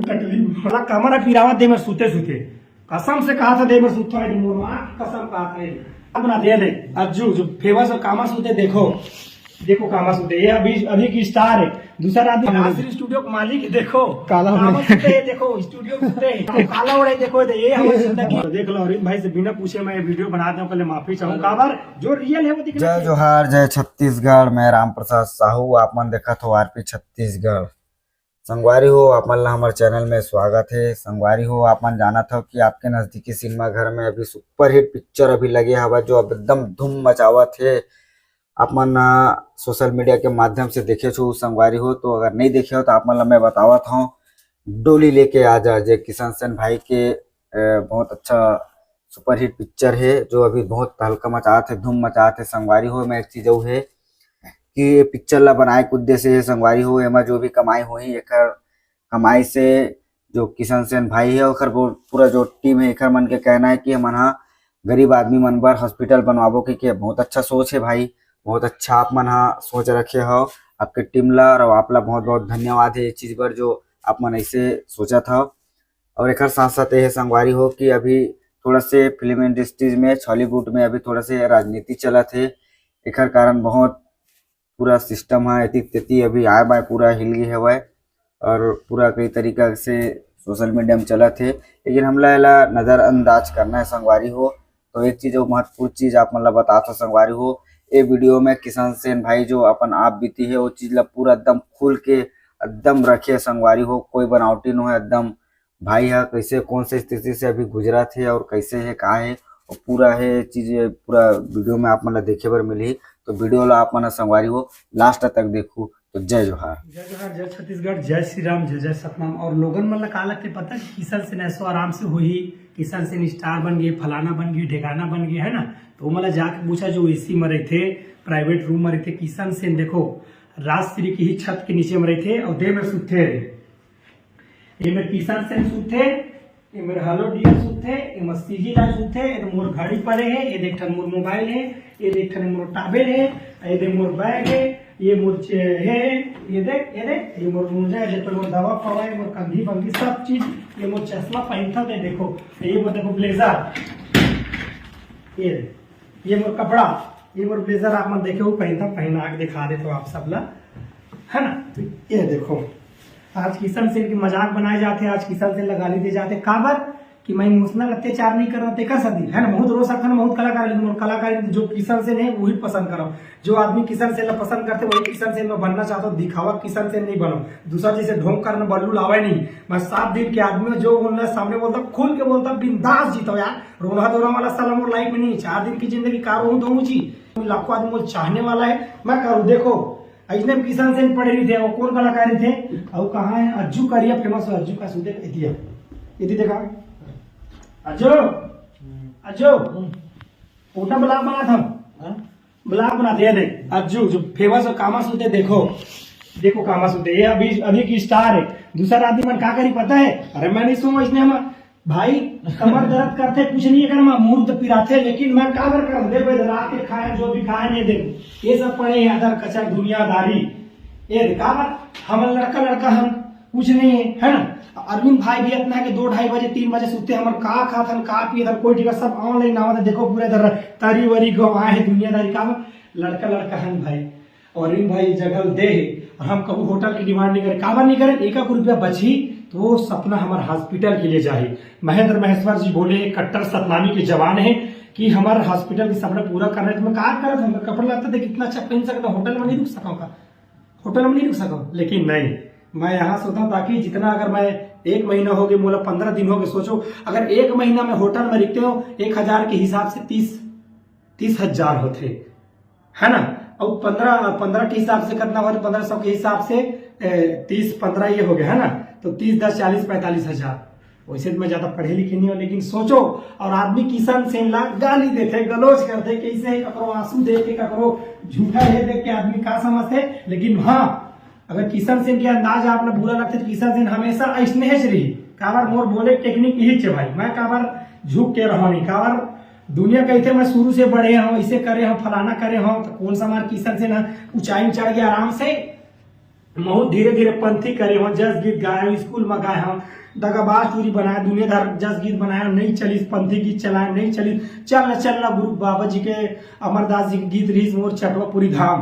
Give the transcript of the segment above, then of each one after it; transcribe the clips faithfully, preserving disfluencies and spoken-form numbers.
कटली। साला कमर पिरावा दे में सूते सूते। कसम से कहा था, दे में सूता है, मोर माँ की कसम कहा था ये। अब ना दे दे, अज्जू जो फेमस हो कामा सूते, देखो, देखो कामा सूते, ये अभी, अभी की स्टार है। दूसरा आदमी राजश्री स्टूडियो का मालिक है, देखो काला कामा सूते है, देखो स्टूडियो में सूते है, काला ओढ़े, देखो ये हमारी जिंदगी। देख लो अरविंद भाई से बिना पूछे मैं ये वीडियो बनाता हूँ, पहले माफी चाहूँ, काबर जो रियल है वो दिखना जय चाहिए। जोहार, जय छत्तीसगढ़। मैं राम प्रसाद साहू, आप मन देखत हो आरपी छत्तीसगढ़। संगवारी हो, आप मन ला हमर चैनल में स्वागत है। संगवारी हो, आप मन जानत हो कि आपके नजदीकी सिनेमा घर में अभी सुपरहिट पिक्चर अभी लगे हवा, जो अब एकदम धूम मचावत है। आप मन सोशल मीडिया के माध्यम से देखे छो संगवारी हो, तो अगर नहीं देखे हो तो आप मन ला मैं बतावत हूँ, डोली लेके आजा, जे किशन सेन भाई के अ, बहुत अच्छा सुपरहिट पिक्चर है, जो अभी बहुत तहलका मचात है, धूम मचात है। संगवारी हो, मैं एक चीज अउ है कि ये पिक्चर ला बनाए के उद्देश्य है संगवारी हो, एमा जो भी कमाई होही, एकर कमाई से जो किशन सेन भाई है, ओकर वो पूरा जो टीम है, एकर मन के कहना है कि हमन हा गरीब आदमी मन बर हॉस्पिटल बनवाबो, के, के बहुत अच्छा सोच है भाई, बहुत अच्छा आप मन हा सोच रखे हो। आपके टीम ला और आप ला बहुत बहुत धन्यवाद है ये चीज बर, जो आप मन ऐसे सोचत हो। और एकर साथ साथ ये संगवारी हो कि अभी थोड़ा से फिल्म इंडस्ट्रीज में, छॉलीवुड में अभी थोड़ा से राजनीति चलत है, एकर कारण बहुत पूरा सिस्टम है एती तेती अभी आए बाय पूरा हिल गए हवय और पूरा कई तरीका से सोशल मीडिया में चलत है। लेकिन हमला एला नजरअंदाज करना है संगवारी हो। तो एक चीज और महत्वपूर्ण चीज आप मन ला बता था संगवारी हो, ये वीडियो में किशन सेन भाई जो अपन आप बीती है वो चीज ला पूरा एकदम खुल के एकदम रखे संगवारी हो, कोई बनावटी नो है एकदम। भाई हा कैसे कौन से स्थिति से अभी गुजरत है और कैसे है का है, वो पूरा है चीज पूरा वीडियो में आप मन ला देखे बर मिलही। तो वीडियो ला आप मन संगवारी हो लास्ट तक देखू। तो जय जोहार। जय जोहार, जय छत्तीसगढ़, जय श्री राम, जय जय सतनाम। और लोगन मन ला का लगथे पता कि किशन सेन ऐसो आराम से होही, किशन सेन स्टार बन गए, फलाना बन गए, ढेकाना बन गए, है ना? तो ओमन ला जाके पूछा जो एसी में रहथे, प्राइवेट रूम में रहथे। किशन सेन देखो राजश्री की ही छत के नीचे में रहथे और देह में सुते रहे। ये मेर किशन सेन सुते, ये मेर हेलो डियर सुते, ये मेर सीजी लाल सुते, ये मोर घड़ी पड़े है, ये देख ठन मोर मोबाइल है, ये देख ठन मोर टावेल है, ये देख मोर बैग है, ये मोर चे-, है, ये देख, ये देख, ये मोर मोजा है, ये तो मोर दवा फवा है, मोर कंघी फंघी सब चीज, ये मोर चश्मा पहनता थे, देखो, ये मोर देखो ब्लेजर, ये, ये मोर कपड़ा, ये मोर ब्लेजर आप मन देखे हो पहनता, पहना के दिखा दे तो आप सब ला, है ना? तो ये देखो, आज किशन सेन की मजाक बनाए जाते, आज किशन सेन ला गाली दे जाते, काबर कि मैं इमोशनल अत्याचार नहीं कर रहा, तेकर सदी, है ना? बहुत रो सकथन, बहुत कलाकार, लेकिन मोर कलाकार जो किशन सेन है, वही पसंद करव। जो आदमी किशन सेन ला पसंद करते, वही किशन सेन में बनना चाहता हूँ। दिखावा किशन सेन नहीं बनो, दूसरा जैसे ढोंग करना बल्लू लावे नहीं। मैं सात दिन के आदमी हूँ, जो उनने सामने बोलता, खुल के बोलता, बिंदास जीता यार। रोना धोना वाला साला मोर लाइफ में नहीं, चार दिन की जिंदगी का रोहूं धोऊं जी। लाखों आदमी मोर चाहने वाला है, मैं करूँ। देखो, अजनब किशन सेन पढ़े रहिथे, वो कौन कलाकार थे, और कहाँ है? अज्जू करिया फेमस हो, अज्जू का सुनते इतिया, इति देखा, अज्जू, अज्जू, उठा ब्लॉग बना था, हाँ? ब्लॉग बनाते हैं, देख, अज्जू जो फेमस हो, कामा सुनते, देखो, देखो कामा सुनते, ये अभी, अभी की स्टार है। दूसरा आदमी मन का करी पता है? अरे मैं नहीं सुनो इसने हम भाई, कमर दर्द करथे, कुछ नहीं करना, मूड तो पिराथे, लेकिन मैं काबर करम? देखो, इधर रात के खाए, जो भी खाए, नहीं देखो, ये सब पड़े हैं अदर कचर दुनियादारी। ये काबर? हम लड़का लड़का हम कुछ नहीं है, है ना? अरविंद भाई भी इतना है कि दो ढाई बजे, तीन बजे सुते, हमर का खाथन, का पियथन, कोई टीका सब ऑनलाइन आवत है। देखो, पूरे इधर तरी वरी गवाए है दुनियादारी। काबर? लड़का लड़का हम भाई। और अरविंद भाई जगह दे हे, और हम कभी होटल की डिमांड नहीं करें। काबर नहीं करें? एक एक रुपया बची तो वो सपना हमारे हॉस्पिटल के लिए जाही। महेंद्र महेश्वर जी बोले, कट्टर सतनामी के जवान है, कि हमारे हॉस्पिटल की सपना पूरा करना है। तो मैं का करत हूँ, मैं कपड़ा लगता देख, कितना अच्छा पहन सकता, होटल में नहीं रुक सका का? होटल में नहीं रुक सका। लेकिन नहीं, मैं यहाँ सोता हूँ ताकि जितना, अगर मैं एक महीना हो गया, मोला पंद्रह दिन हो गए, सोचो, अगर एक महीना में होटल में रुकते हो, एक हजार के हिसाब से तीस, तीस हजार होते, है ना? और पंद्रह, पंद्रह के हिसाब से कितना हो रहा? पंद्रह सौ के हिसाब से, ए, तीस, पंद्रह ये हो गया, है ना? तो तीस, दस, चालीस, पैंतालीस हजार। वैसे तो मैं ज्यादा पढ़े लिखे नहीं हूँ, लेकिन सोचो, और आदमी किशन सेन ला गाली देते, गलोज करते, कैसे ककरो आंसू देख के, ककरो झूठा ये देख के आदमी का समझते। लेकिन हाँ, अगर किशन सेन के अंदाज आप ला बुरा लगते तो किशन सेन हमेशा ऐसने ही रही। काबर? मोर बोले टेक्निक यही छे भाई, मैं काबर झुक के रहो नहीं, काबर दुनिया कहते मैं शुरू से बढ़े हूँ, ऐसे करे हूँ, फलाना करे हूँ, तो कौन सा मार किशन सेन ऊंचाई में चढ़ गया आराम से। बहुत धीरे धीरे पंथी करे हो, जस गीत गाए हो, स्कूल में गाए हो, दगाबाज टूरी बनाए, दुनियादार जस गीत बनाए हो, नहीं चलिस पंथी गीत चलाए, नहीं चलिस चल न चल न गुरु बाबा जी के, अमरदास जी के गीत रिहिस मोर चटवा पूरी धाम,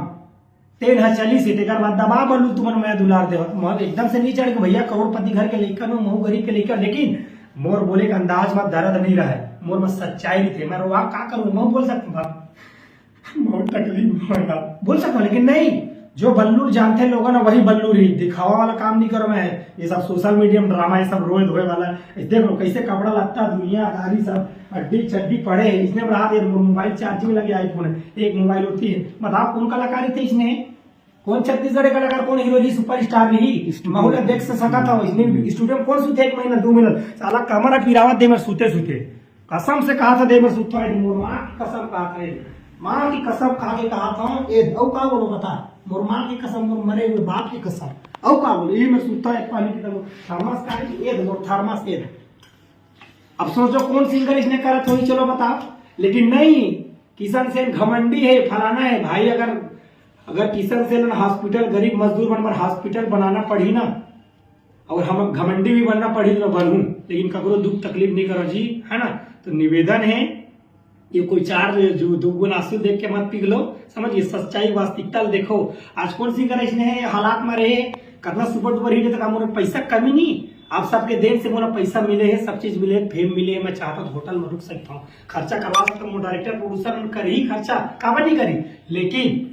तेन ह चलिस हे, तेकर बाद दबा बल्लू तुमन मैं दुलार देवत। मोर एकदम से नहीं चढ़ के भैया करोड़पति घर के लइका नो, महू गरीब के लइका, लेकिन मोर बोले के अंदाज में दर्द नहीं रहे, मोर में सच्चाई रहिथे। मैं रोआ का करूँ, महू बोल सकता हूँ, बहुत तकलीफ में यार। बोल सकता हूँ, लेकिन नहीं, जो बल्लू जानते लोग ना, वही बल्लू रही। दिखावा वाला काम नहीं करो मैं, ये सब सोशल मीडिया में ड्रामा, ये सब रोए धोए वाला। ये देख लो कैसे कपड़ा लगता, दुनियादारी सब हड्डी चड्डी पड़े, इसने बना दे मोबाइल चार्जिंग लगे, आईफोन है, एक मोबाइल होती है। बताओ कौन कलाकारी थे इसने, कौन छत्तीसगढ़ के कलाकार, कौन हीरो रही, सुपरस्टार रही, महू ला देख से सकत हो। इसने स्टूडियो में कौन सुते एक महीना दो महीना, साला कमर पिरावत दे में सुते सुते। कसम से कहा था, दे में सुता है, मोर माँ की कसम कहा था, माँ की कसम खा के कहा था। ए अउ का बोलो बता, मोर माँ की कसम, मोर मरे हुए बाप की कसम, अउ का बोलो, ये में सुता है पानी की तरह, थर्मस का है, ये दे मोर थर्मस, ये दे। अब सोचो कौन सिंगर इसने करत होही, चलो बताओ। लेकिन नहीं, किशन सेन घमंडी है, फलाना है भाई। अगर अगर किशन सेन हॉस्पिटल, गरीब मजदूर मन बर हॉस्पिटल बनाना पड़ही ना, और हम घमंडी भी बनना पड़ही तो बनहूँ, लेकिन ककरो दुख तकलीफ नहीं करो जी, है ना। तो निवेदन है, ये कोई चार जो दो गुना आंसू देख के मत पिघलो, समझ गए, सच्चाई वास्तविकता ल देखो। आज कौन सिंगर इसने हालात में रहे, कितना सुपर डुपर हिट है, तो का मोर पैसा कमी नहीं, आप सबके देन से मोला पैसा मिले है, सब चीज मिले है, फेम मिले है। मैं चाहता हूँ होटल में रुक सकता हूँ, खर्चा करवा सकता हूँ, डायरेक्टर प्रोड्यूसर कर ही खर्चा, काबर नहीं करी। लेकिन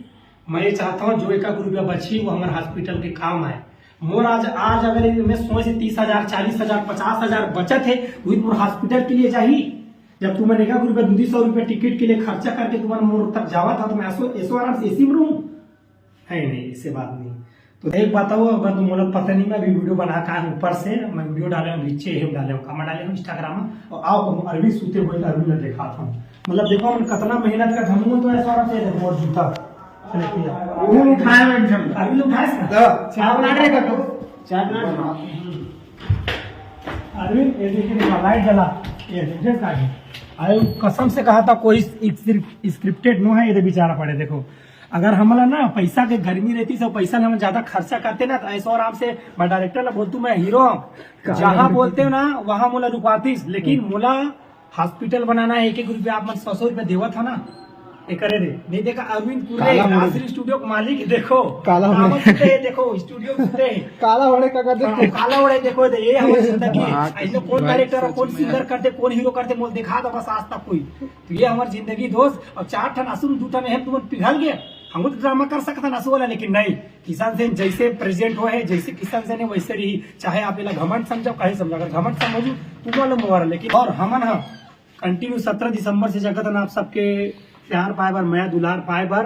मैं ये चाहता हूँ जो एक एक रुपया बची वो हमारे हॉस्पिटल के काम आए। मोर आज आज अगर मैं सोच से तीस हजार, चालीस हजार, पचास हजार बचत है, वही मोर हॉस्पिटल के लिए जाही। जब तुमन एक एक रुपया, दो सौ रुपया टिकट के लिए खर्चा करके तुमन मोर तक जावा था, तो मैं ऐसो ऐसो आराम से एसी में रहूँ? है नहीं, ऐसे बात नहीं। तो एक बात हो, अगर तुम मोला पता नहीं, मैं अभी वीडियो बना का है ऊपर से, मैं वीडियो डाले हूँ, नीचे ही डाले हूँ, कहाँ डाले हूँ, इंस्टाग्राम में। और आओ, हम अरविंद सुते हुए अरविंद ने देखा था, मतलब देखो हम कितना मेहनत का, हम तो ऐसा आराम से देखो और जूता। चले किया। वो उठाया मैं एकदम। अरविंद उठाया इसका? हाँ। चार मिनट रहेगा तो। चार मिनट। अरविंद, ये देखिए, देखो, लाइट जला, ये देखिए का है। अरे, कसम से कहा था, कोई स्क्रिप्टेड नो है, ये बेचारा पड़े, देखो। अगर हमला ना पैसा के गर्मी रहती, सब पैसा हम ज्यादा खर्चा करते ना, तो ऐसा आराम से मैं डायरेक्टर ला बोलतू, मैं हीरो हूँ, जहाँ बोलते हो ना, वहाँ मोला रुकवातीस, लेकिन मोला हॉस्पिटल बनाना है, एक एक रुपया आप मन सौ सौ रुपया देवत हो ना, ये करे रे। नहीं देखा, अरविंद पुरे, काला मोड़े। आसरी स्टूडियो के मालिक, देखो, काला कामत मोड़े। सुते है, देखो, स्टूडियो सुते है। काला होड़े का कर दे। हाँ, काला होड़े, देखो, दे, ये हमारी जिंदगी है। हाँ, ऐसे कौन भाई, डायरेक्टर, सच कौन में सिंगर यार। करते, कौन हीरो करते, मोल दिखा दो बस आज तक कोई। तो ये हमारी जिंदगी दोस्त, और चार ठन आंसू में दू ठन है, तुमन पिघल गए। हम तो ड्रामा कर सकता ना आंसू वाला, लेकिन नहीं, किशन सेन जैसे प्रेजेंट हुआ है, जैसे किशन सेन है वैसे रही। चाहे आप एला घमंड समझो, कहे समझो, अगर घमंड समझो तो मालूम हुआ, लेकिन और हमन ह कंटिन्यू सत्रह दिसंबर से जगत न आप सबके प्यार पाए बर, मया दुलार पाए बर।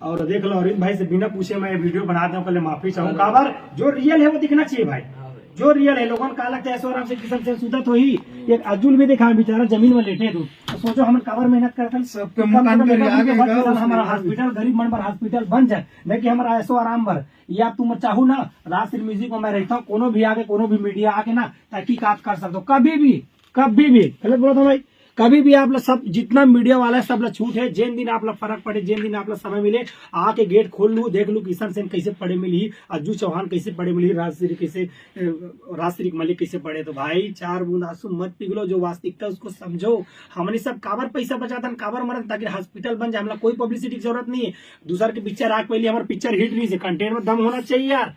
और देख लो अरविंद भाई से बिना पूछे मैं ये वीडियो बना दूं, पहले माफी चाहूँ। काबर जो रियल है वो दिखना चाहिए भाई, हाँ भाई। जो रियल है। लोगन का लगता है ऐसो आराम से किशन सेन सुतत होही, एक अजुल भी देखा बेचारा जमीन में लेटे तू। तो सोचो हमन काबर मेहनत करत हन। सबके कम से मुकान कम कर एक आदमी आगे के बस गाँव किसान हमारा उसमें। हॉस्पिटल, गरीब मन बर हॉस्पिटल बन जाए, नहीं कि हमारा ऐसो आराम बर। या तुम चाहू ना, राज श्री म्यूजिक में मैं रहता हूँ, कोनो भी आके, कोनो भी मीडिया आके ना तहकीकात कर सकते हो, कभी भी, कभी भी। गलत बोला था भाई? कभी भी आप लोग सब जितना मीडिया वाला है, सब लोग छूट है। जिन दिन आप लोग फर्क पड़े, जिन दिन आप लोग समय मिले, आके गेट खोल लू, देख लू किशन सेन कैसे पड़े मिली, अज्जू चौहान कैसे पड़े मिली, राजश्री कैसे, अ, राजश्री के मलिक कैसे पड़े। तो भाई, चार बूंद आंसू मत पिघलो, जो वास्तविकता उसको समझो। हमने सब काबर पैसा बचातन, काबर मरत, ताकि हॉस्पिटल बन जाए। हमला कोई पब्लिसिटी की जरूरत नहीं है। दूसर के पिक्चर आके पहले हमारे पिक्चर हिट नहीं है, कंटेंट में दम होना चाहिए यार।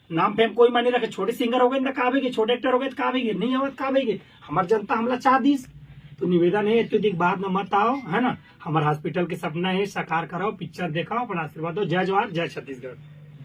नाम फेम कोई मायने रखे, छोटे सिंगर हो गए तो का भी के, छोटे एक्टर हो गए तो का भी के, नहीं आवत का भी के, हमार जनता हमला चाह दीस। तो निवेदन है, इतने दिन बाद में मत आओ, है ना। हमार हॉस्पिटल के सपना है, साकार कराओ, पिक्चर दिखाओ, अपना आशीर्वाद दो। जय जवान, जय छत्तीसगढ़।